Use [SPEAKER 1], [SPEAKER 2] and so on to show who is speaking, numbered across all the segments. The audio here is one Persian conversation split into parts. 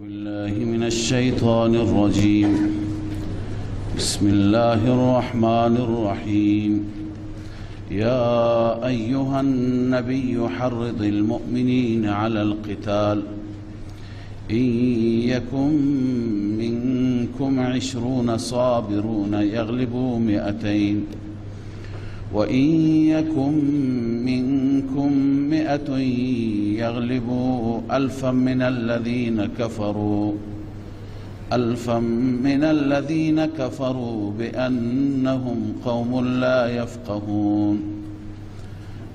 [SPEAKER 1] بالله من الشیطان الرجیم. بسم الله الرحمن الرحیم. یا ایها النبی حرض المؤمنین على القتال إن يكن منكم 20 صابرون يغلبوا 200 وإن يكن منكم 100 يغلبوا 1000 من الذين كفروا 1000 من الذين كفروا بأنهم قوم لا يفقهون.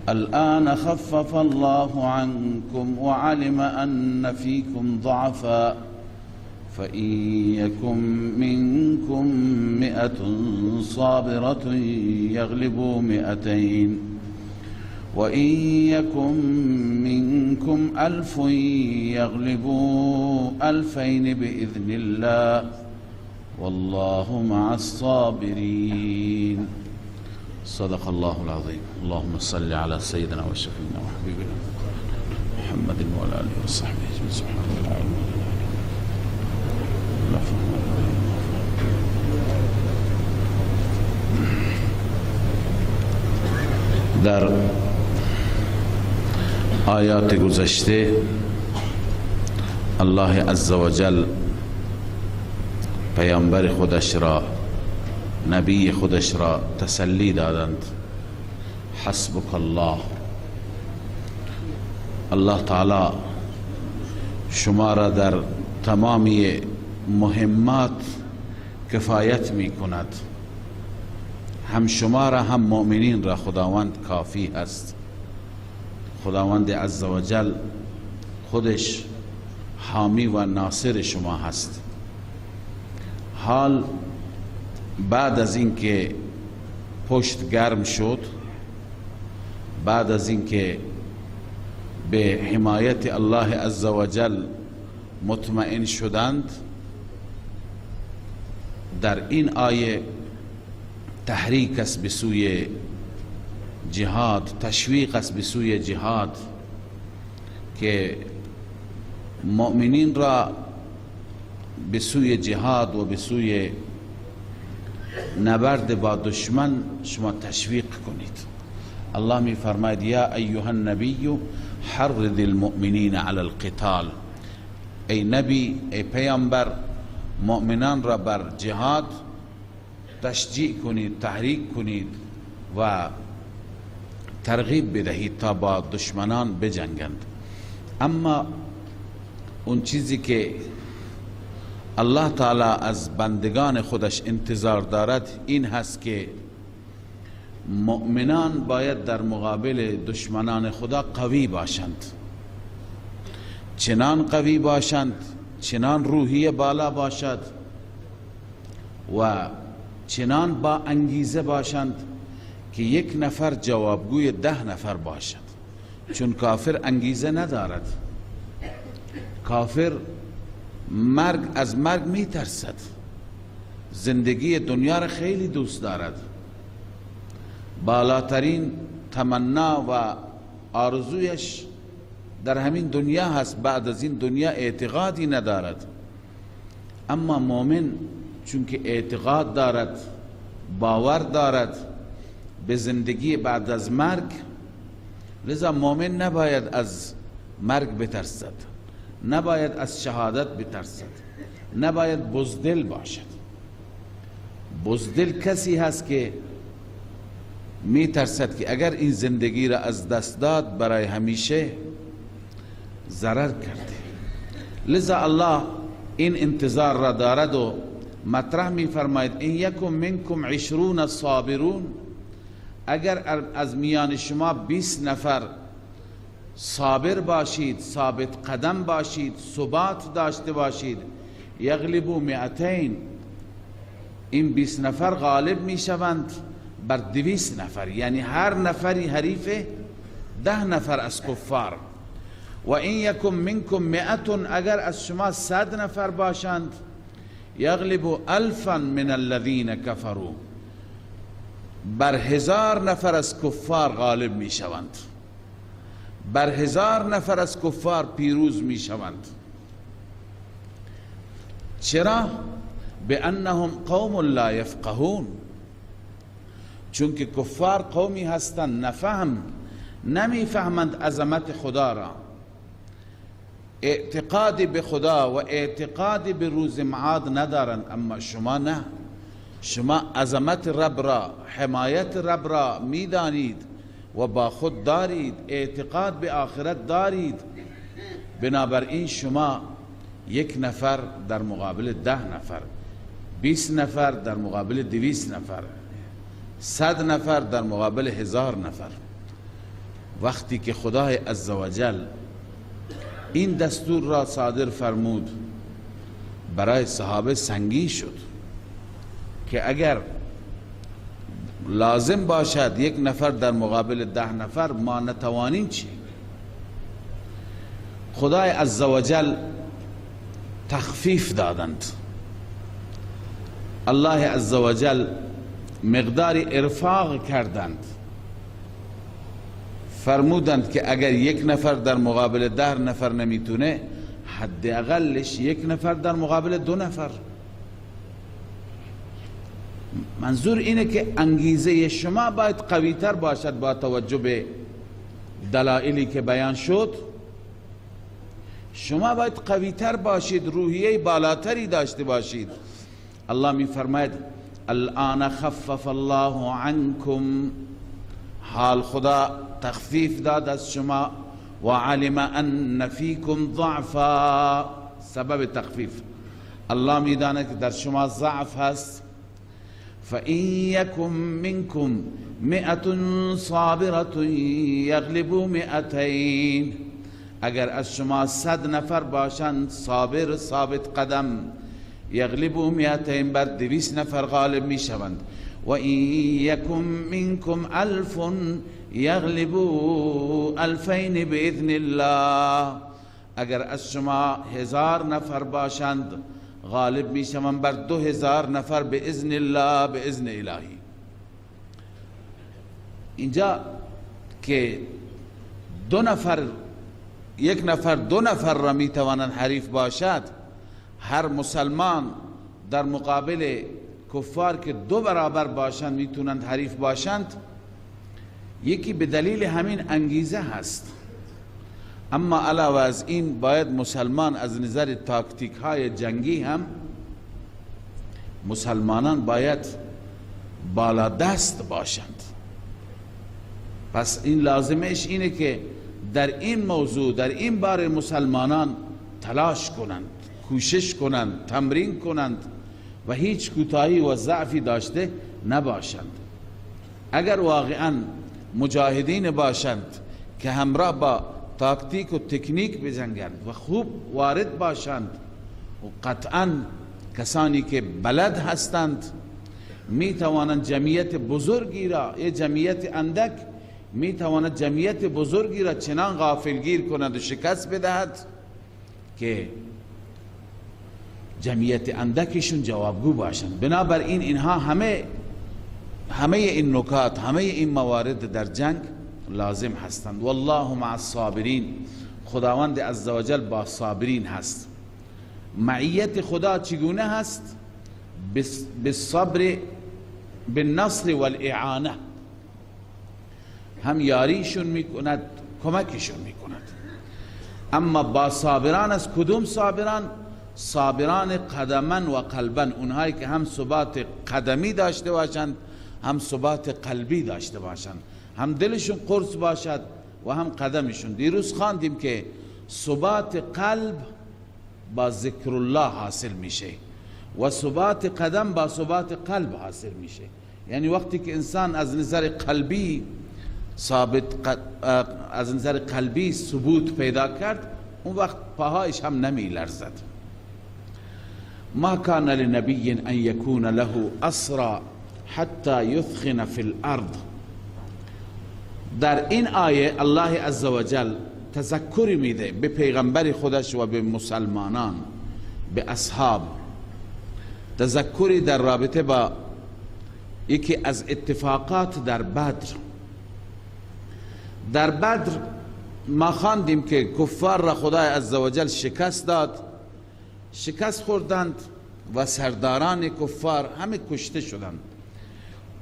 [SPEAKER 1] الآن خفف الله عنكم وعلم أن فيكم ضعفا فإن يكن منكم 100 صابرة يغلبوا 200 وإن يكن منكم 1000 يغلبوا 2000 بإذن الله والله مع الصابرين. صدق الله العظيم. اللهم صل على سيدنا وشفينا وحبيبنا محمد وعلى آله وصحبه أجمعين. سبحان الله. در آیات گذشته الله عزوجل پیامبر خودش را، نبی خودش را تسلی دادند. حسبک الله، الله تعالی شما را در تمامی مهمات کفایت می کند. هم شما را هم مؤمنین را خداوند کافی است. خداوند عزوجل خودش حامی و ناصر شما هست. حال بعد از اینکه پشت گرم شد، بعد از اینکه به حمایت الله عزوجل مطمئن شدند، در این آیه تحریک است به سوی جهاد، تشویق است به سوی جهاد که مؤمنین را به سوی جهاد و به سوی نبرد با دشمن شما تشویق کنید. الله می فرماید یا ایها النبی حرض المؤمنین علی القتال. ای نبی، ای پیامبر، مؤمنان را بر جهاد تشجیع کنید، تحریک کنید و ترغیب بدهید تا با دشمنان بجنگند. اما اون چیزی که الله تعالی از بندگان خودش انتظار دارد این هست که مؤمنان باید در مقابل دشمنان خدا قوی باشند، چنان قوی باشند، چنان روحیه بالا باشد و چنان با انگیزه باشند که یک نفر جوابگوی 10 نفر باشد. چون کافر انگیزه ندارد، کافر مرگ از مرگ می ترسد، زندگی دنیا را خیلی دوست دارد، بالاترین تمنا و آرزویش در همین دنیا هست، بعد از این دنیا اعتقادی ندارد. اما مؤمن چون که اعتقاد دارد، باور دارد به زندگی بعد از مرگ، لذا مؤمن نباید از مرگ بترسد، نباید از شهادت بترسد، نباید بزدل باشد. بزدل کسی هست که می ترسد که اگر این زندگی را از دست داد برای همیشه ضرر کرده. لذا الله این انتظار را دارد و مطرح می فرماید این یکم منکم 20 صابرون، اگر از میان شما 20 نفر صابر باشید، ثابت قدم باشید، ثبات داشته باشید، یغلبوا 200، این 20 نفر غالب می شوند بر 200 نفر، یعنی هر نفری حریف 10 نفر از کفار. و این یکم منکم 100، اگر از شما 100 نفر باشند، یغلبوا 1000 من الذین کفروا، بر 1000 نفر از کفار غالب می شوند، بر 1000 نفر از کفار پیروز می شوند. چرا؟ بانهم قوم لا یفقهون، چون که کفار قومی هستند نفهم، نمیفهمند عظمت خدا را، اعتقادی به خدا و اعتقادی به روز معاد ندارند. اما شما نه، شما عظمت رب را، حمایت رب را میدانید و با خود دارید، اعتقاد به آخرت دارید. بنابراین شما یک نفر در مقابل 10 نفر، 20 نفر در مقابل 200 نفر، 100 نفر در مقابل 1000 نفر. وقتی که خدای عزوجل این دستور را صادر فرمود، برای صحابه سنگین شد که اگر لازم باشد یک نفر در مقابل 10 نفر، ما نتوانیم چی؟ خدای عزوجل تخفیف دادند. الله عزوجل مقدار ارفاق کردند، فرمودند که اگر یک نفر در مقابل 10 نفر نمیتونه، حداقلش یک نفر در مقابل 2 نفر. منظور اینه که انگیزه شما باید قوی تر باشد با توجه به دلایلی که بیان شد. شما باید قوی تر باشید، روحیه بالاتری داشته باشید. الله می فرماید الان خفف الله عنکم، حال خدا تخفیف داد از شما، و علم ان فیکم ضعفا. سبب تخفیف، الله میداند که در شما ضعف هست. فإن يكن منكم 100 صابرة يغلبوا 200، اگر از شما 100 نفر باشند صابر ثابت قدم، یغلبوا 200، بر 200 نفر غالب می شوند. و این یکن منکم 1000 یغلبوا 2000 باذن الله، اگر از شما 1000 نفر باشند غالب می شوند بر 2000 نفر باذن الله، باذن الهی. اینجا که 2 نفر، یک نفر 2 نفر را می توانند حریف باشد، هر مسلمان در مقابل کفار که 2 برابر باشند میتونند حریف باشند، یکی به دلیل همین انگیزه هست. اما علاوه از این باید مسلمان از نظر تاکتیک های جنگی هم مسلمانان باید بالا دست باشند. پس این لازمش اینه که در این موضوع، در این بار مسلمانان تلاش کنند، کوشش کنند، تمرین کنند و هیچ کوتاهی و ضعفی داشته نباشند. اگر واقعا مجاهدین باشند که همراه با تاکتیک و تکنیک بجنگند و خوب وارد باشند، و قطعا کسانی که بلد هستند می توانند جمعیت بزرگی را، یه جمعیت اندک می تواند جمعیت بزرگی را چنان غافلگیر کند و شکست بدهد که جمعیت اندکشون جوابگو باشند. بنابراین اینها همه این نکات، همه این موارد در جنگ لازم هستند. والله مع الصابرین، خداوند عزوجل با صابرین هست. معیت خدا چگونه هست؟ بالصبر، بالنصر والاعانه، هم یاریشون میکند، کمکشون میکند. اما با صابران از کدوم صابران؟ صابران قدما و قلبا، اونهایی که هم ثبات قدمی داشته باشند، هم ثبات قلبی داشته باشند، هم دلشون قرص باشد و هم قدمشون. دیروز خواندیم که ثبات قلب با ذکر الله حاصل میشه و ثبات قدم با ثبات قلب حاصل میشه. یعنی وقتی که انسان از نظر قلبی ثابت، از نظر قلبی ثبوت پیدا کرد، اون وقت پاهایش هم نمی لرزد. ما كان لنبي ان يكون له اسرى حتى يثخن في الارض. در این آیه الله عزوجل تذکری میده به پیغمبر خودش و به مسلمانان، به اصحاب، تذکری در رابطه با یکی از اتفاقات در بدر. در بدر ما خواندیم که کفار را خدای عزوجل شکست داد، شکست خوردند. و سرداران کفار همه کشته شدند.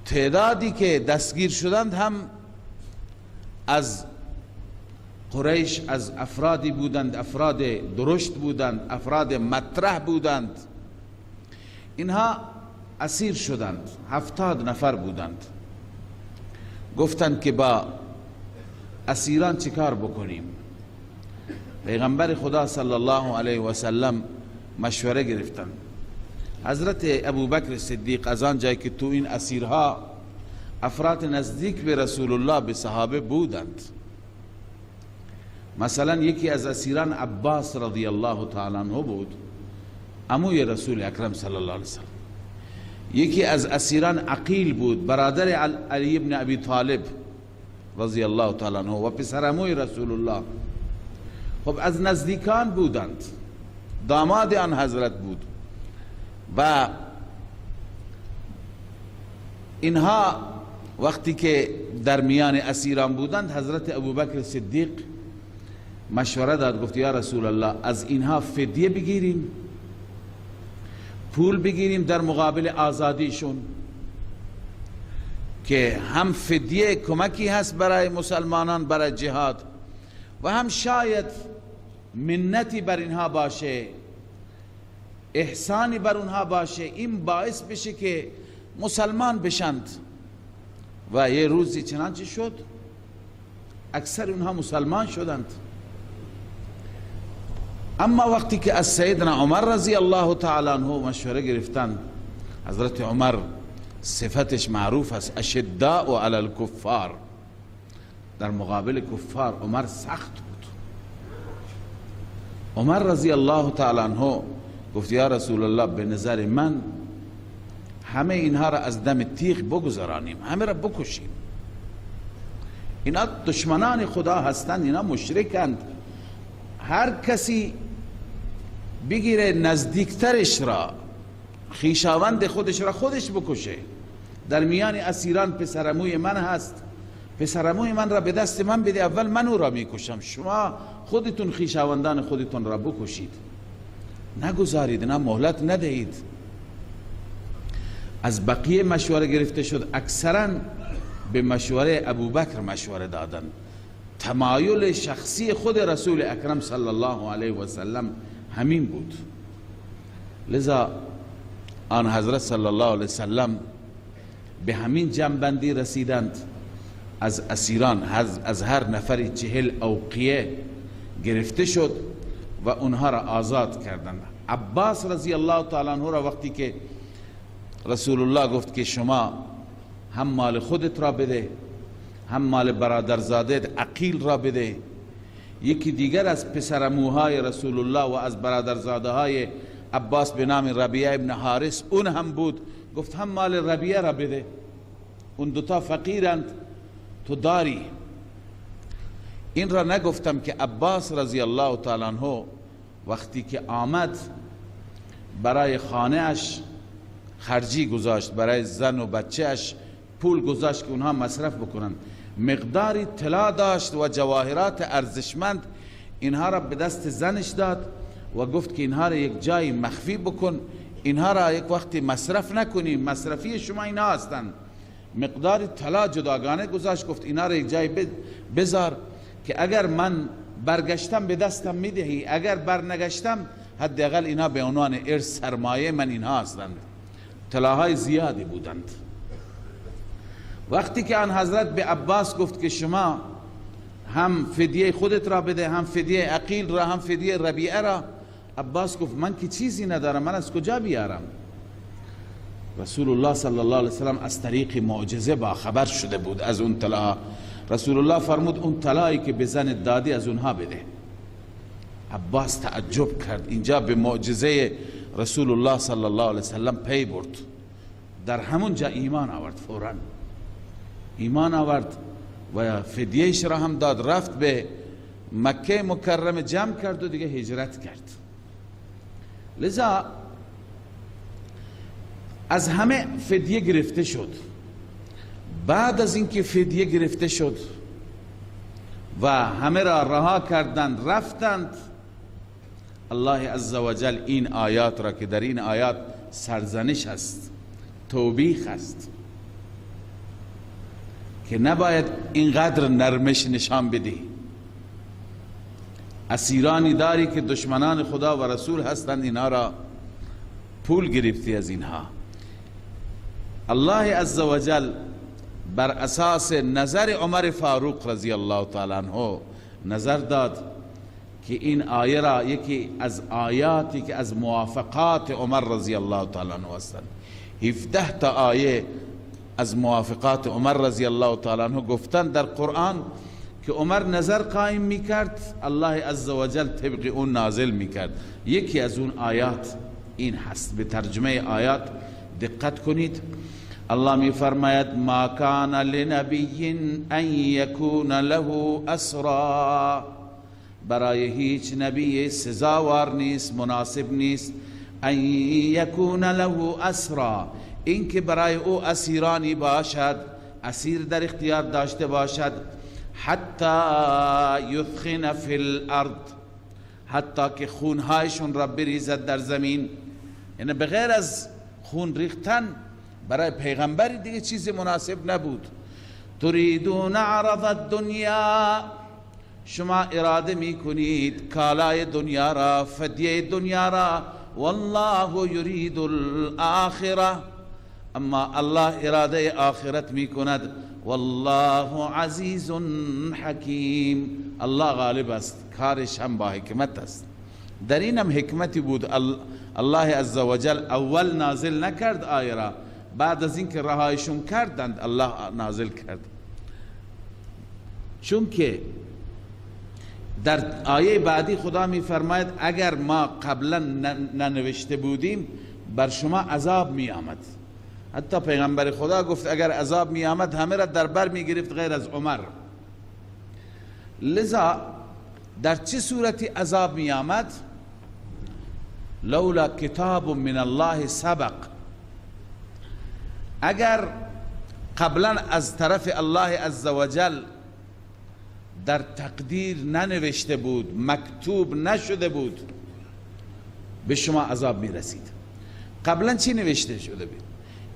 [SPEAKER 1] تعدادی که دستگیر شدند هم از قریش، از افرادی بودند، افراد درشت بودند، افراد مطرح بودند. اینها اسیر شدند، 70 نفر بودند. گفتند که با اسیران چیکار بکنیم؟ پیغمبر خدا صلی الله علیه و سلم مشوره گرفتند. حضرت ابوبکر صدیق از آن جایی که تو این اسیرها افراد نزدیک به رسول الله، به صحابه بودند، مثلا یکی از اسیران عباس رضی الله تعالی عنه بود، عموی رسول اکرم صلی الله علیه وسلم. یکی از اسیران عقیل بود، برادر علی ابن ابی طالب رضی الله تعالی عنه و پسر عموی رسول الله. خب از نزدیکان بودند، داماد آن حضرت بود و اینها وقتی که در میان اسیران بودند، حضرت ابوبکر صدیق مشوره داد، گفت یا رسول الله از اینها فدیه بگیریم، پول بگیریم در مقابل آزادیشون، که هم فدیه کمکی هست برای مسلمانان برای جهاد و هم شاید منتی بر اینها باشه، احسانی بر اونها باشه، این باعث بشه که مسلمان بشند. و یه روزی چنانچه شد، اکثر اونها مسلمان شدند. اما وقتی که از سیدنا عمر رضی الله تعالی عنه مشوره گرفتند، حضرت عمر صفتش معروف است، اشداء علی الکفار، در مقابل کفار عمر سخت بود. عمر رضی الله تعالی عنه گفت یا رسول الله به نظر من همه اینها را از دم تیغ بگذرانیم، همه را بکشیم، اینا دشمنان خدا هستند، اینا مشرکند، هر کسی بگیره نزدیکترش را، خویشاوند خودش را خودش بکشه. در میان اسیران پسرعموی من هست، پسرعموی من را به دست من بده، اول من او را میکشم، شما خودتون خویشاوندان خودتون را بکشید، نگذارید، نه مهلت ندهید. از بقیه مشوره گرفته شد، اکثرا به مشوره ابوبکر مشوره دادن. تمایل شخصی خود رسول اکرم صلی الله علیه و سلم همین بود. لذا آن حضرت صلی الله علیه و سلم به همین جنبندی رسیدند. از اسیران از هر نفری 40 اوقیه گرفته شد و اونها را آزاد کردند. عباس رضی الله تعالی عنه را وقتی که رسول الله گفت که شما هم مال خودت را بده، هم مال برادرزاده عقیل را بده، یکی دیگر از پسرعموهای رسول الله و از برادرزاده های عباس به نام ربیعه ابن حارث، اون هم بود، گفت هم مال ربیعه را بده، اون دوتا فقیرند تو داری. این را نگفتم که عباس رضی الله تعالی عنه وقتی که آمد برای خانه اش خرجی گذاشت، برای زن و بچه اش پول گذاشت که اونها مصرف بکنند، مقداری طلا داشت و جواهرات ارزشمند، اینها را به دست زنش داد و گفت که اینها را یک جای مخفی بکن، اینها را یک وقتی مصرف نکنی، مصرفی شما اینها هستند. مقدار طلا جداگانه گذاشت، گفت اینها را یک جای بذار که اگر من برگشتم به دستم میدهی، اگر برنگشتم حداقل اینها به عنوان ارث سرمایه من اینها هستند. طلاهای زیادی بودند. وقتی که آن حضرت به عباس گفت که شما هم فدیه خودت را بده، هم فدیه عقیل را، هم فدیه ربیعه را، عباس گفت من که چیزی ندارم، من از کجا بیارم؟ رسول الله صلی الله علیه وسلم از طریق معجزه با خبر شده بود از اون طلا. رسول الله فرمود اون طلایی که به زن دادی از اونها بده. عباس تعجب کرد، اینجا به معجزه رسول الله صلی الله علیه وسلم پی برد، در همون جا ایمان آورد، فوراً ایمان آورد و فدیهش را هم داد، رفت به مکه مکرمه جمع کرد و دیگه هجرت کرد. لذا از همه فدیه گرفته شد. بعد از اینکه فدیه گرفته شد و همه را رها کردند رفتند، الله عزوجل این آیات را که در این آیات سرزنش است، توبیخ است که نباید اینقدر نرمش نشان بدی. اسیرانی داری که دشمنان خدا و رسول هستند، اینها را پول گرفتی از اینها. الله عزوجل بر اساس نظر عمر فاروق رضی الله تعالی عنه نظر داد که این آیه را یکی از آیاتی که از موافقات عمر رضی الله تعالی عنه هستند، 17 تا آیه از موافقات عمر رضی الله تعالی عنه گفتند در قرآن که عمر نظر قائم میکرد، الله عزوجل طبق اون نازل میکرد. یکی از اون آیات این هست. به ترجمه آیات دقت کنید. الله می فرماید ما کان لنبی ان یکون له اسرا، برای هیچ نبی سزاوار نیست، مناسب نیست، ان یکون له اسرا، اینکه برای او اسیرانی باشد، اسیر در اختیار داشته باشد، حتی یثخن فی الارض، حتی که خونهایشون را بریزد در زمین. یعنی بغیر از خون ریختن برای پیغمبری دیگه چیز مناسب نبود. تریدون عرض الدنیا، شما اراده میکنید کالای دنیا را، فدیه دنیا را، والله یرید الاخره، اما الله اراده آخرت میکند، والله عزیز حکیم، الله غالب است، کارش هم با حکمت است. در اینم حکمتی بود. الله عزوجل اول نازل نکرد آیه را، بعد از اینکه رهایشون کردند الله نازل کرد. چون که در آیه بعدی خدا می فرماید اگر ما قبلا ننوشته بودیم بر شما عذاب می آمد. حتی پیغمبر خدا گفت اگر عذاب می آمد همه را در بر می گرفت غیر از عمر. لذا در چه صورتی عذاب می آمد؟ لولا کتاب من الله سبق، اگر قبلا از طرف الله عزوجل در تقدیر ننوشته بود، مکتوب نشده بود، به شما عذاب می رسید. قبلا چی نوشته شده بود؟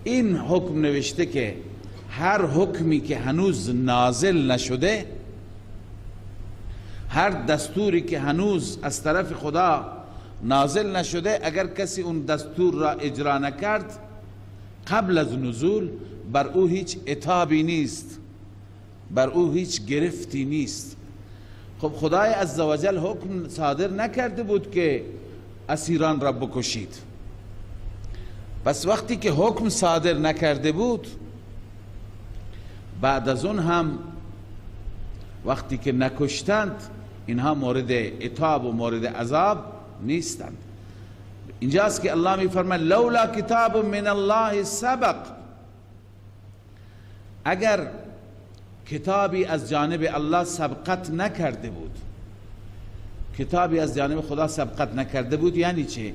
[SPEAKER 1] این حکم نوشته که هر حکمی که هنوز نازل نشده، هر دستوری که هنوز از طرف خدا نازل نشده، اگر کسی اون دستور را اجرا نکرد قبل از نزول، بر او هیچ عتابی نیست، بر او هیچ گرفتی نیست. خب خدای عزوجل حکم صادر نکرده بود که اسیران را بکشید. پس وقتی که حکم صادر نکرده بود، بعد از اون هم وقتی که نکشتند اینها مورد عتاب و مورد عذاب نیستند. اینجاست که الله میفرماید لولا کتاب من الله سبق، اگر کتابی از جانب الله سبقت نکرده بود، کتابی از جانب خدا سبقت نکرده بود یعنی چه؟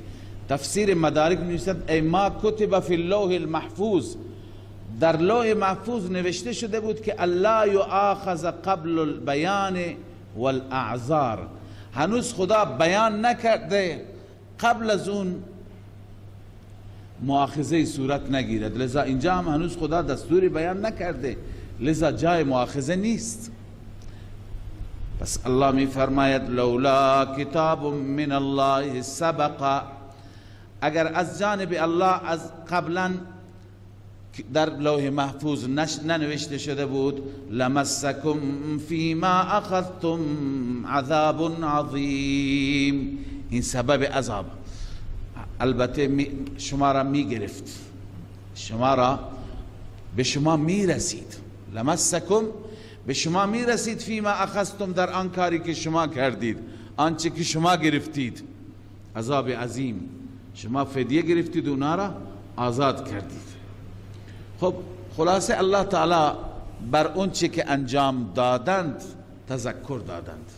[SPEAKER 1] تفسیر مدارک می‌نویسند ای ما کتب فی اللوح المحفوظ، در لوح محفوظ نوشته شده بود که الله یؤاخذ قبل البیان والاعذار، هنوز خدا بیان نکرده، قبل از اون مؤاخذه صورت نگیرد. لذا اینجا هم هنوز خدا دستوری بیان نکرده، لذا جای مؤاخذه نیست. پس الله می فرماید لولا کتاب من الله سبق، اگر از جانب الله از قبلا در لوح محفوظ ننوشته شده بود، لمسکم فیما اخذتم عذاب عظیم، این سبب عذاب البته شما را می گرفت، شما را به شما می رسید، لمسکم به شما می رسید، فیما اخذتم در آن کاری که شما کردید، آنچه که شما گرفتید، عذاب عظیم. شما فدیه گرفتید اونا را آزاد کردید. خب خلاصه الله تعالی بر اون چه که انجام دادند تذکر دادند.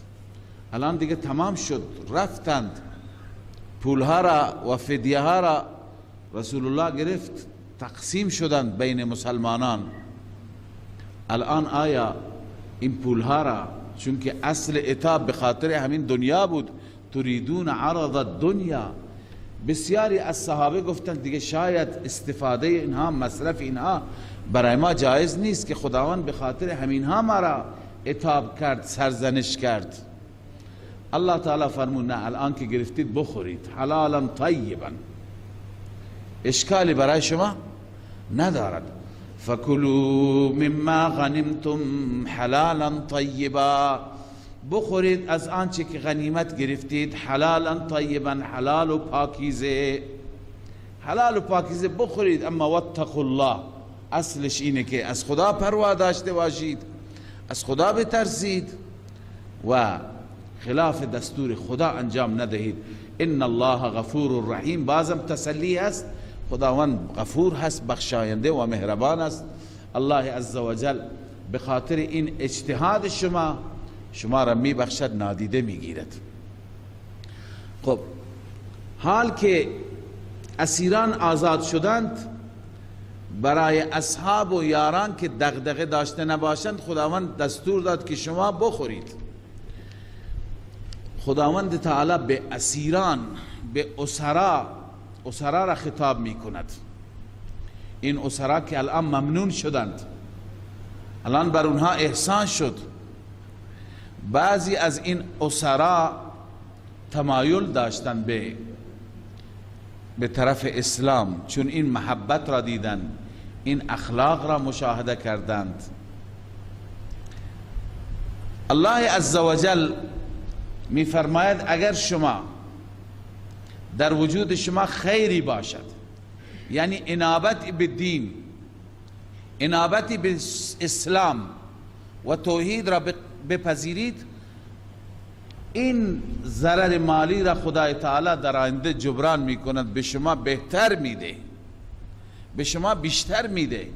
[SPEAKER 1] الان دیگه تمام شد، رفتند، پولها را و فدیه ها را رسول الله گرفت، تقسیم شدند بین مسلمانان. الان آیا این پولها را، چون که اصل عتاب به خاطر همین دنیا بود، تریدون عرض الدنیا، بسیاری از صحابه گفتند دیگه شاید استفاده اینها، مصرف اینها برای ما جایز نیست که خداوند به خاطر همینها ما را عتاب کرد، سرزنش کرد. الله تعالی فرمود نه، الان که گرفتید بخورید، حلالا طیبا، اشکالی برای شما ندارد. فکلوا مما غنمتم حلالا طیبا، بخورید از آنچه که غنیمت گرفتید، حلالا طیبا، حلال و پاکیزه، حلال و پاکیزه بخورید. اما واتقوا الله، اصلش اینه که از خدا پروا داشته باشید، از خدا بترسید و خلاف دستور خدا انجام ندهید. ان الله غفور رحیم، بازم تسلی هست، خداوند غفور هست، بخشاینده و مهربان است. الله عزوجل به خاطر این اجتهاد شما، شما را میبخشد، نادیده میگیرد. خب حال که اسیران آزاد شدند، برای اصحاب و یاران که دغدغه داشته نباشند، خداوند دستور داد که شما بخورید. خداوند تعالی به اسیران، به اسرا، اسرا را خطاب می کند. این اسرا که الان ممنون شدند، الان بر اونها احسان شد. بعضی از این اسرا تمایل داشتند به طرف اسلام، چون این محبت را دیدند، این اخلاق را مشاهده کردند. الله عزوجل می فرماید اگر شما در وجود شما خیری باشد، یعنی انابت به دین، انابت به اسلام و توحید را بپذیرید، این ضرر مالی را خدای تعالی در آینده جبران میکند، به شما بهتر میده، به شما بیشتر میده.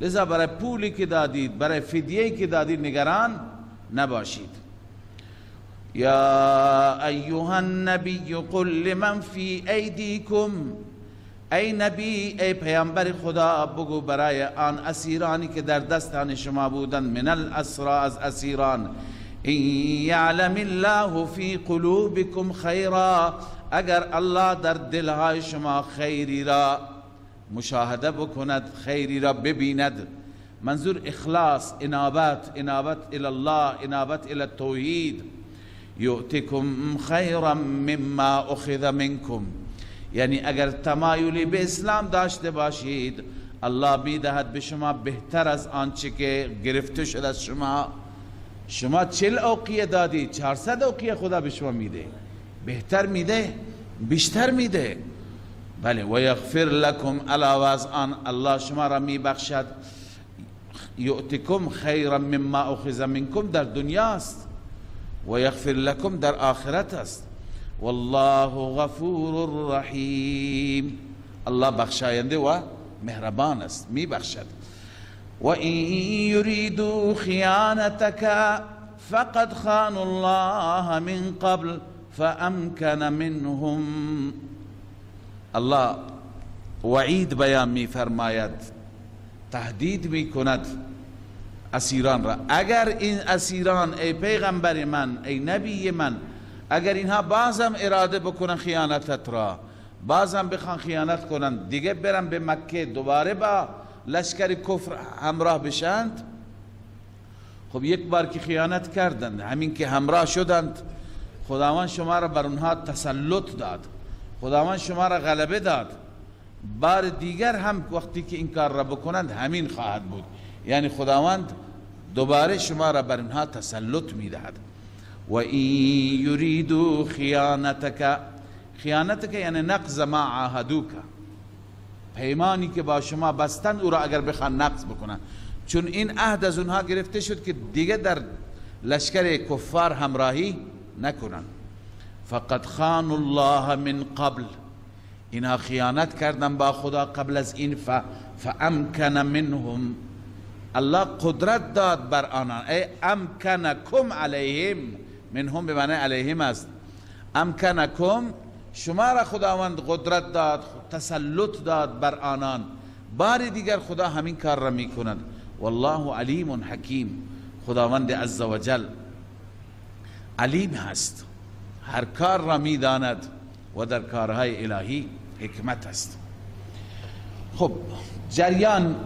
[SPEAKER 1] لذا برای پولی که دادید، برای فدیه‌ای که دادید نگران نباشید. یا ایها النبی قل لمن فی ایدیکم، ای نبی، ای پیامبر خدا، بگو برای آن اسیرانی که در دستان شما بودند، من الاسرا، از اسیران، این یعلم الله فی قلوبکم خیرا، اگر الله در دلهای شما خیری را مشاهده بکند، خیری را ببیند، منظور اخلاص، انابت، انابت الی الله، انابت الی التوحید، یؤتکم خیرا مما اخذ منکم، یعنی اگر تمایلی به اسلام داشته باشید، الله میدهد به شما بهتر از آنچه که گرفته شد از شما. شما 40 اوقیه دادی، 400 اوقیه خدا به شما میده، بهتر میده، بیشتر میده. بله، و یغفر لکم، علاوه از آن الله شما را میبخشد. یؤتکم خیرا مما اخذ منکم در دنیاست، و یغفر لکم در آخرت است. والله غفور رحیم، الله بخشاینده و مهربان است، میبخشد. و این یریدوا خیانتک فقد خانوا الله من قبل فامکن منهم. الله وعید بیان میفرماید، تهدید میکند اسیران را. اگر این اسیران، ای پیغمبر من، ای نبی من، اگر اینها بازم اراده بکنن خیانتت را، بازم بخوان خیانت کنن، دیگه برن به مکه دوباره با لشکر کفر همراه بشند، خب یک بار که خیانت کردند، همین که همراه شدند، خداوند شما را بر اونها تسلط داد، خداوند شما را غلبه داد. بار دیگر هم وقتی که این کار را بکنند همین خواهد بود، یعنی خداوند دوباره شما را بر اونها تسلط میدهد. و این یریدوا خیانتک، خیانتک یعنی نقض ما عاهدوک، پیمانی که با شما بستند او را اگر بخوان نقض بکنند، چون این عهد از اونها گرفته شد که دیگه در لشکر کفار همراهی نکنند. فقد خانوا الله من قبل، اینها خیانت کردن با خدا قبل از این، فامکن منهم، الله قدرت داد بر آنان، ای امکنکم علیهم، منهم به معنی علیهم است، امکنکم، شما را خداوند قدرت داد، تسلط داد بر آنان. بار دیگر خدا همین کار را می کند. والله علیم حکیم، خداوند عزوجل علیم هست، هر کار را می داند، و در کارهای الهی حکمت است. خب جریان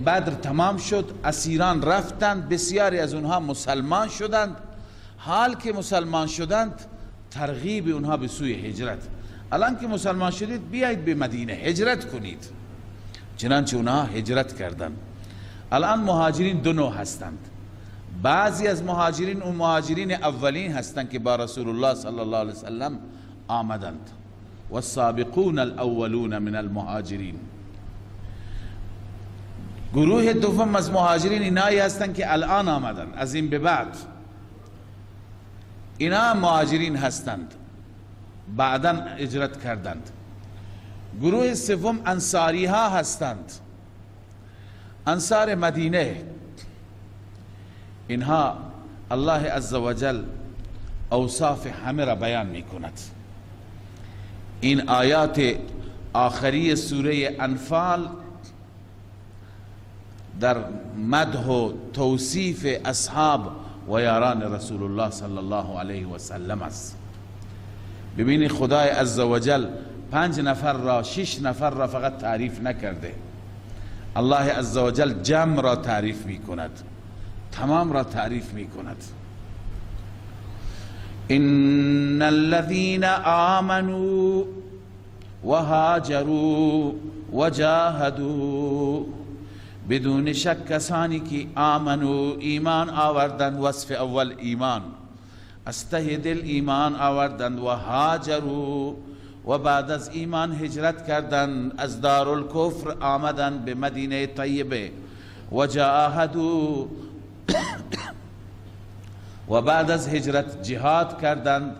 [SPEAKER 1] بدر تمام شد، اسیران رفتند، بسیاری از اونها مسلمان شدند. حال که مسلمان شدند ترغیب اونها به سوی هجرت. الان که مسلمان شدید بیایید به مدینه هجرت کنید. چنانچه اونها هجرت کردند. الان مهاجرین دو نوع هستند. بعضی از مهاجرین اون مهاجرین اولین هستند که با رسول الله صلی الله علیه وسلم آمدند، والسابقون الاولون من المهاجرین. گروه دوم از مهاجرین اینایی هستند که الان آمدند، از این به بعد اینا مهاجرین هستند، بعدا هجرت کردند. گروه سوم انصاری ها هستند، انصار مدینه. اینها الله عزوجل اوصاف همه را بیان می کند. این آیات آخری سوره انفال در مدح و توصیف اصحاب و یاران رسول الله صلی الله علیه و سلم است. ببینید خدای عزوجل 5 نفر را 6 نفر را فقط تعریف نکرده، الله عزوجل جمع را تعریف می کند، تمام را تعریف می کند. ان الذين آمنوا وهاجروا وجاهدوا، بدون شک کسانی که آمنو ایمان آوردند، وصف اول ایمان، از ته دل ایمان آوردند، و هاجروا و بعد از ایمان هجرت کردند، از دارالکفر آمدند به مدینه طیبه، و جاهدوا و بعد از هجرت جهاد کردند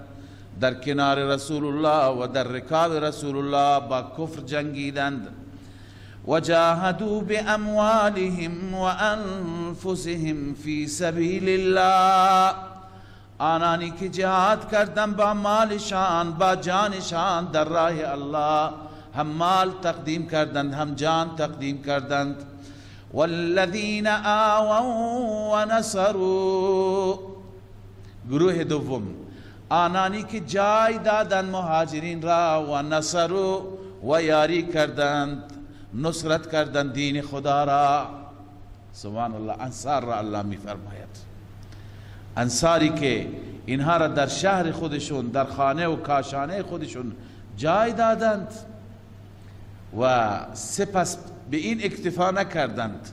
[SPEAKER 1] در کنار رسول الله و در رکاب رسول الله با کفر جنگیدند، وجاهدوا بأموالهم وأنفسهم في سبیل الله، آنانی که جهاد کردند با مالشان با جانشان در راه الله، هم مال تقدیم کردند هم جان تقدیم کردند. والذین آووا ونصروا، گروه دوم آنانی که جای دادند مهاجرین را، و نصروا و یاری کردند، نصرت کردند دین خدا را. سبحان الله، انصار را الله می فرماید، انصاری که اینها را در شهر خودشون، در خانه و کاشانه خودشون جای دادند و سپس به این اکتفا نکردند،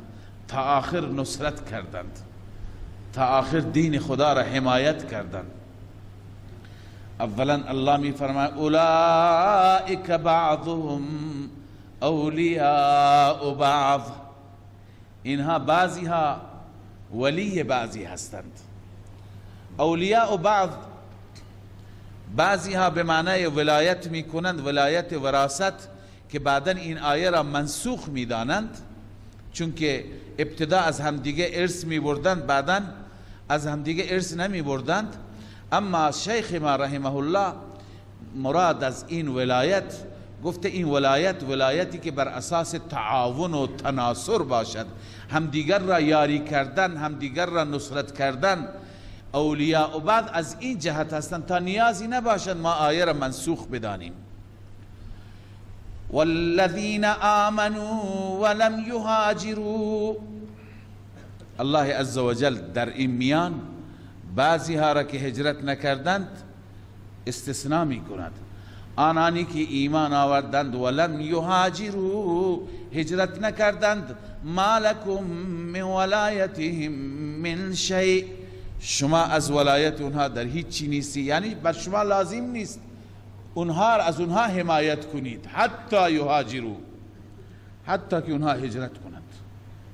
[SPEAKER 1] تا آخر نصرت کردند، تا آخر دین خدا را حمایت کردند. اولا الله می فرماید اولئک بعضهم اولیاء بعض، اینها بعضی ها ولی بعضی هستند. اولیاء بعض، بعضی ها به معنای ولایت میکنند، ولایت وراثت، که بعدا این آیه را منسوخ میدانند، چون که ابتدا از همدیگه ارث میبردند، بعدا از همدیگه ارث نمیبردند. اما شیخ ما رحمه الله مراد از این ولایت گفته این ولایت ولایتی که بر اساس تعاون و تناصر باشد، همدیگر را یاری کردن، همدیگر را نصرت کردن. اولیاء و بعد از این جهت هستند تا نیازی نباشد ما آیه را منسوخ بدانیم. والذین آمنوا ولم یهاجروا، الله عزوجل در این میان بعضی ها را که هجرت نکردند استثناء می کند. آنانی که ایمان آوردند ولم یهاجروا، هجرت نکردند، ما لکم من ولایتهم من شیء، شما از ولایت اونها در هیچ چی نیستی، یعنی بر شما لازم نیست اونها از اونها حمایت کنید، حتی یهاجروا، حتی که اونها هجرت کنند،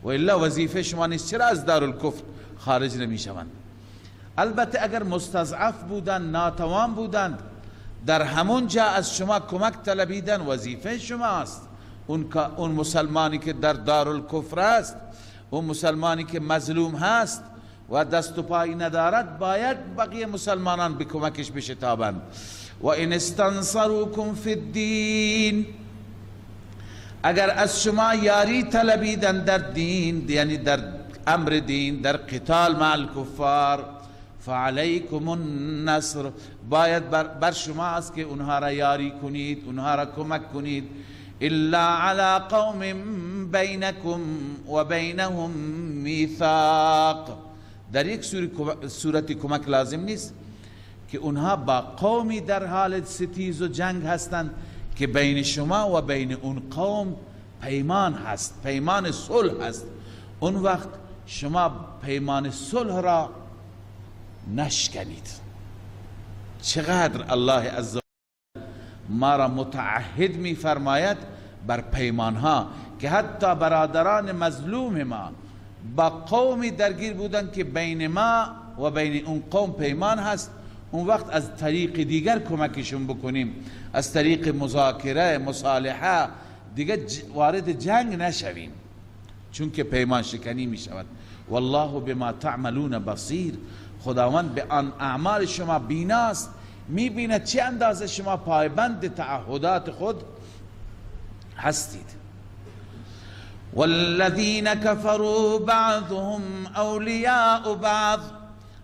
[SPEAKER 1] و الا وظیفه شما نیست. چرا از دارالکفر خارج نمی شوند؟ البته اگر مستضعف بودند، ناتوان بودند، در همون جا از شما کمک طلبیدن وظیفه شماست. اون مسلمانی که در دارالکفر است، اون مسلمانی که مظلوم هست و دست و پایی ندارد، باید بقیه مسلمانان به کمکش بشتابند. و ان استنصروکم فی الدین، اگر از شما یاری طلبیدن در دین، یعنی در امر دین، در قتال مع الکفار، فعلیکم النصر، باید بر شما است که اونها را یاری کنید، اونها را کمک کنید. الا علی قوم بینکم و بینهم میثاق، در یک صورت کمک لازم نیست که اونها با قومی در حال ستیز و جنگ هستند که بین شما و بین اون قوم پیمان هست، پیمان صلح هست. اون وقت شما پیمان صلح را نشکنید. چقدر الله عز و ما را متعهد می فرماید بر پیمانها که حتی برادران مظلوم ما با قومی درگیر بودند که بین ما و بین اون قوم پیمان هست، اون وقت از طریق دیگر کمکشون بکنیم، از طریق مذاکره، مصالحه، دیگه وارد جنگ نشویم، چون که پیمان شکنی می شود. والله بما تعملون بصیر، خداوند به آن اعمال شما بیناست، می بیند چه اندازه شما پایبند تعهدات خود هستید. والذین کفروا بعضهم اولیاء بعض،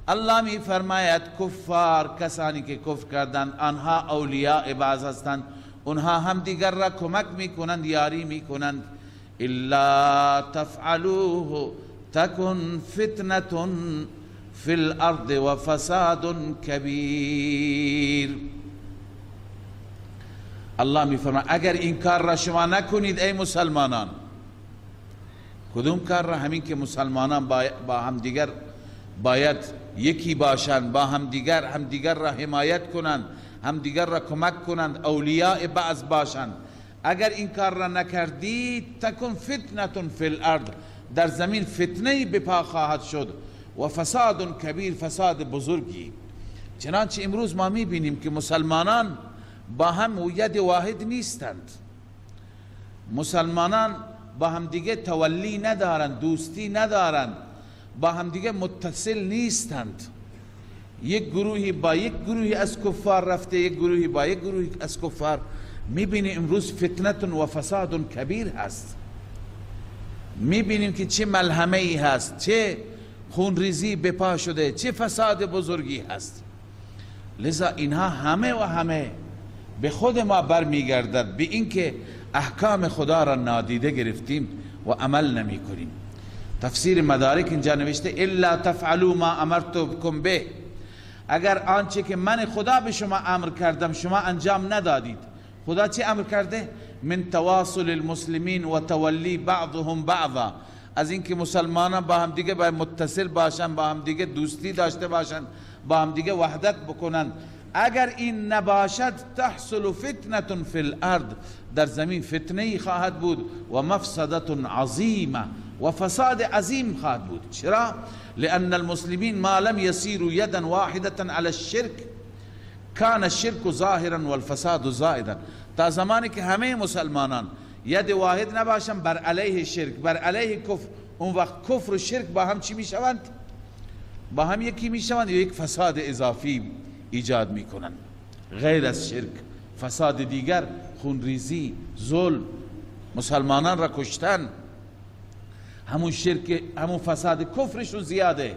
[SPEAKER 1] الله می فرماید کفار، کسانی که کفر کردند، آنها اولیاء بعض هستند، اونها هم دیگر را کمک می کنند، یاری می کنند. الا تفعلوه تکن فتنة فی الارض و فساد کبیر. الله می فرماید اگر این کار را شما نکنید ای مسلمانان، کدوم کار را؟ همین که مسلمانان با هم دیگر باید یکی باشند، با هم دیگر را حمایت کنند، هم دیگر را کمک کنند، اولیاء بعض باشند. اگر این کار را نکردید تکن فتنة فی الارض، در زمین فتنه به پا خواهد شد و فساد کبیر، فساد بزرگی. چنانچه امروز ما میبینیم که مسلمانان با هم ید واحد نیستند، مسلمانان با هم دیگه تولی ندارند، دوستی ندارند، با هم دیگه متصل نیستند. یک گروهی با یک گروهی از کفار رفته، یک گروهی با یک گروهی از کفار. میبینیم امروز فتنة و فساد کبیر هست، میبینیم که چه ملحمه ای هست، چه خونریزی به پا شده، چه فساد بزرگی هست. لذا اینها همه و همه به خود ما برمیگردد، به اینکه احکام خدا را نادیده گرفتیم و عمل نمی کنیم. تفسیر مدارک اینجا نوشته الا تفعلوا ما امرتکم به، اگر آنچه که من خدا به شما امر کردم شما انجام ندادید. خدا چه امر کرده؟ من تواصل المسلمین و تولی بعضهم بعضا، از اینکه مسلمانان با هم دیگه باید متصل باشن، با هم دیگه دوستی داشته باشن، با هم دیگه وحدت بکنن. اگر این نباشد تحصل فتنة فی الارض، در زمین فتنه خواهد بود و مفسدة عظیمه و فساد عظیم خواهد بود. چرا؟ لأن المسلمین ما لم يسيروا يدا واحدة على الشرك كان الشرك ظاهرا والفساد زائدا. تا زمانی که همه مسلمانان ید واحد نباشن بر علیه شرک، بر علیه کفر، اون وقت کفر و شرک با هم چی میشوند؟ با هم یکی میشوند، یک فساد اضافی ایجاد میکنند. غیر از شرک فساد دیگر، خونریزی، ظلم، مسلمانان را کشتن، همون شرک، همون فساد کفرشون زیاده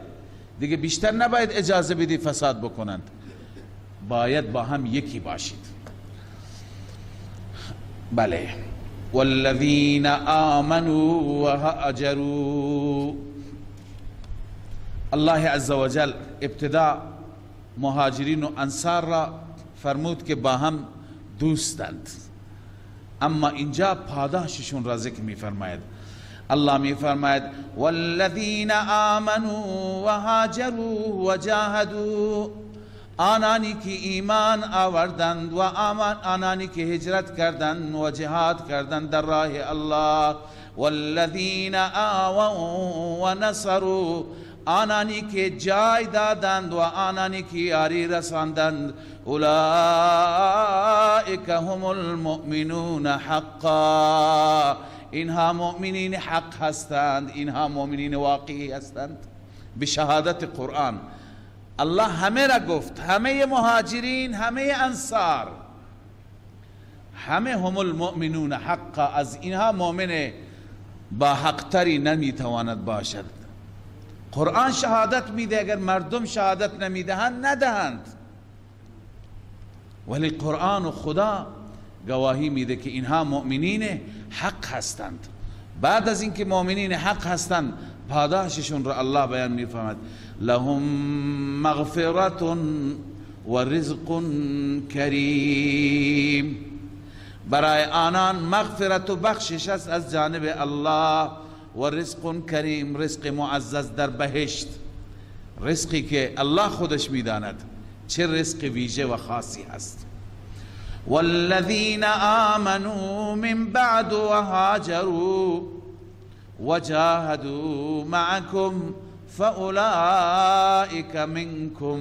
[SPEAKER 1] دیگه، بیشتر نباید اجازه بدی فساد بکنند، باید با هم یکی باشید. بله. والذین آمنوا وهاجروا، الله عزوجل ابتدا مهاجرین و انصار را فرمود که با هم دوستند، اما اینجا پاداششون را ذکر می فرماید. الله می فرماید والذین آمنوا وهاجروا وجاهدوا، آنانی که ایمان آوردند و آنانی که هجرت کردند و جهاد کردند در راه الله، والذین آووا و نصروا، آنانی که جای دادند و آنانی که یاری رساندند، اولئک هم المؤمنون حقا، اینها مؤمنین حق هستند، اینها مؤمنین واقعی هستند. به شهادت قرآن الله همه را گفت، همه مهاجرین، همه انصار، همه هم المؤمنون حقا، از اینها مؤمن با حقتری نمیتواند باشد. قرآن شهادت میده، اگر مردم شهادت نمیدهند ندهند، ولی قرآن و خدا گواهی میده که اینها مؤمنین حق هستند. بعد از اینکه مؤمنین حق هستند، پاداششون را الله بیان میفرماید: لهم مغفرة و رزق کریم. برای آنان مغفرت و بخشش است از جانب الله، و رزق کریم، رزق معزز در بهشت، رزقی که الله خودش میداند چه رزق ویژه و خاصی هست. والذین آمنوا من بعد وهاجروا وجاهدوا معكم فأولئك منكم.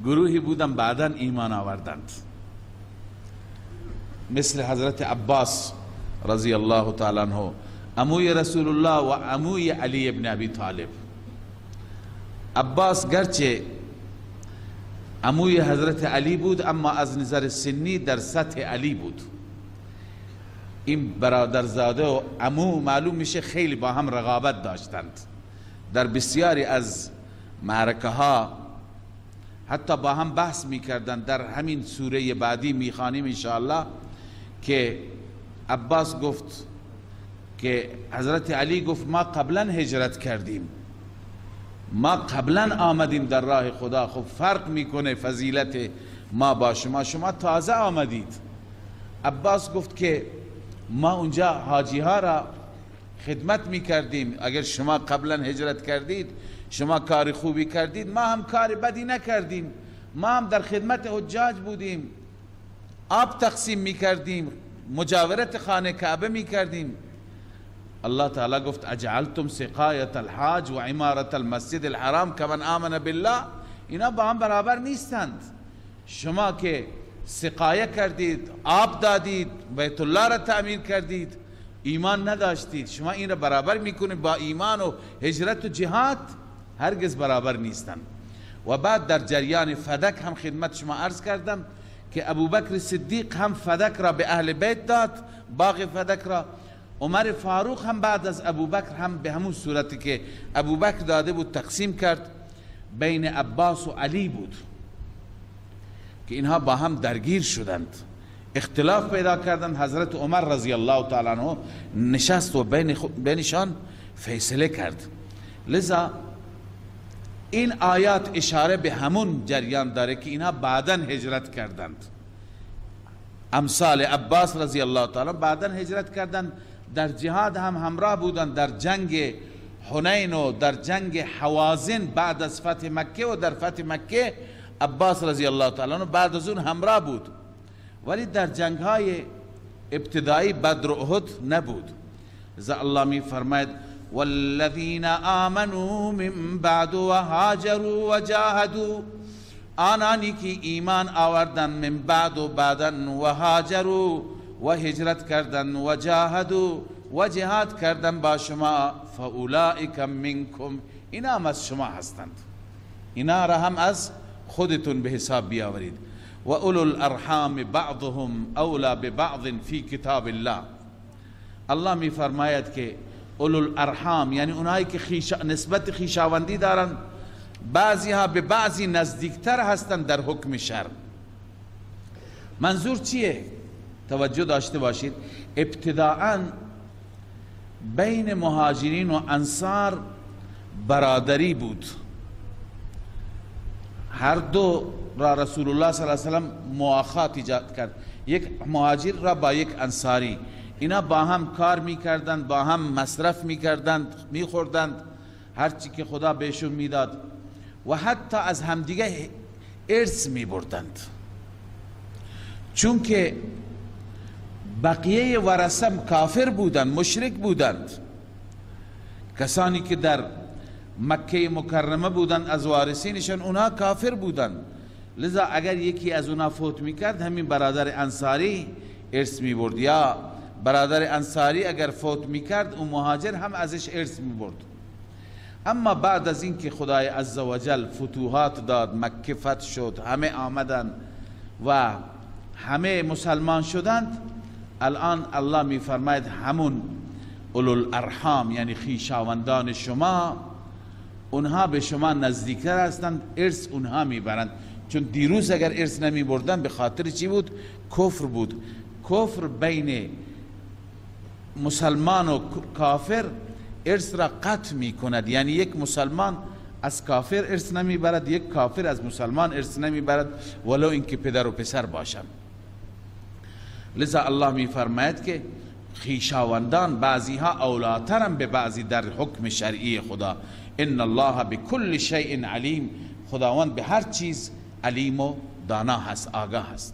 [SPEAKER 1] گروهی بودن بعدا ایمان آوردند، مثل حضرت عباس رضی الله تعالی عنه، عموی رسول الله و عموی علی ابن ابی طالب. عباس گرچه عموی حضرت علی بود، اما از نظر سنی در سطح علی بود. این برادرزاده و عمو معلوم میشه خیلی با هم رقابت داشتند در بسیاری از معرکه ها، حتی با هم بحث میکردند. در همین سوره بعدی میخوانیم انشاءالله که عباس گفت که حضرت علی گفت ما قبلا هجرت کردیم، ما قبلا آمدیم در راه خدا، خب فرق میکنه فضیلت ما با شما، شما تازه آمدید. عباس گفت که ما اونجا حاجی ها را خدمت میکردیم، اگر شما قبلا هجرت کردید شما کار خوبی کردید، ما هم کار بدی نکردیم، ما هم در خدمت حجاج بودیم، آب تقسیم میکردیم، مجاورت خانه کعبه میکردیم. الله تعالی گفت اجعلتم سقایت الحاج و عمارت المسجد الحرام کمن آمن بالله. اینا با هم برابر نیستند. شما که سقایه کردید، آب دادید، بیت الله را تعمیر کردید، ایمان نداشتید، شما این را برابر میکنید با ایمان و هجرت و جهاد؟ هرگز برابر نیستند. و بعد در جریان فدک هم خدمت شما عرض کردم که ابوبکر صدیق هم فدک را به اهل بیت داد، باغ فدک را. عمر فاروق هم بعد از ابوبکر هم به همون صورتی که ابوبکر داده بود تقسیم کرد، بین عباس و علی بود که اینها با هم درگیر شدند، اختلاف پیدا کردند. حضرت عمر رضی الله تعالی عنه نشست و بینشان فیصله کرد. لذا این آیات اشاره به همون جریان داره که اینها بعدا هجرت کردند. امثال عباس رضی الله تعالی بعدا هجرت کردند، در جهاد هم همراه بودند، در جنگ حنین و در جنگ حوازن بعد از فتح مکه و در فتح مکه عباس رضی الله تعالی عنه بعد از اون همراه بود، ولی در جنگ های ابتدایی بدر و احد نبود. لذا الله می فرماید والذین آمنوا من بعد وهاجروا وجاهدوا، آنانی که ایمان آوردن من بعد و بعدا، وهاجروا و هجرت کردن، و جاهدوا و جهاد کردن با شما، فاولئک منکم، اینا هم از شما هستند، اینا را هم از خودتون به حساب بیاورید. و اولو الارحام بعضهم اولا ببعض فی کتاب الله. الله می فرماید که اولو الارحام یعنی اونایی که نسبت خویشاوندی دارند، بعضی ها به بعضی نزدیکتر هستند در حکم شرع. منظور چیه؟ توجه داشته باشید. ابتداعا بین مهاجرین و انصار برادری بود، هر دو را رسول الله صلی الله علیه و سلم مواخات ایجاد کرد، یک مهاجر را با یک انصاری، اینا با هم کار میکردند، با هم مصرف میکردند، میخوردند، هرچی که خدا بهشون میداد، و حتی از همدیگه ارث میبردند، چون که بقیه ورثه کافر بودند، مشرک بودند. کسانی که در مکه مکرمه بودند از وارثینشان، اونها کافر بودند، لذا اگر یکی از اونها فوت میکرد همین برادر انصاری ارث میبرد، یا برادر انصاری اگر فوت میکرد اون مهاجر هم ازش ارث میبرد. اما بعد از اینکه خدای عزوجل فتوحات داد، مکه فتح شد، همه آمدند و همه مسلمان شدند، الان الله میفرماید همون اولو الارحام یعنی خویشاوندان شما، اونها به شما نزدیکتر هستند، ارث اونها میبرند. چون دیروز اگر ارث نمیبردن به خاطر چی بود؟ کفر بود. کفر بین مسلمان و کافر ارث را قطع میکند، یعنی یک مسلمان از کافر ارث نمیبرد، یک کافر از مسلمان ارث نمیبرد، ولو اینکه پدر و پسر باشند. لذا الله میفرماید که خویشاوندان بعضی ها اولاترن به بعضی در حکم شرعی خدا. ان الله بكل شیء علیم، خداوند به هر چیز علیم و دانا هست، آگاه هست.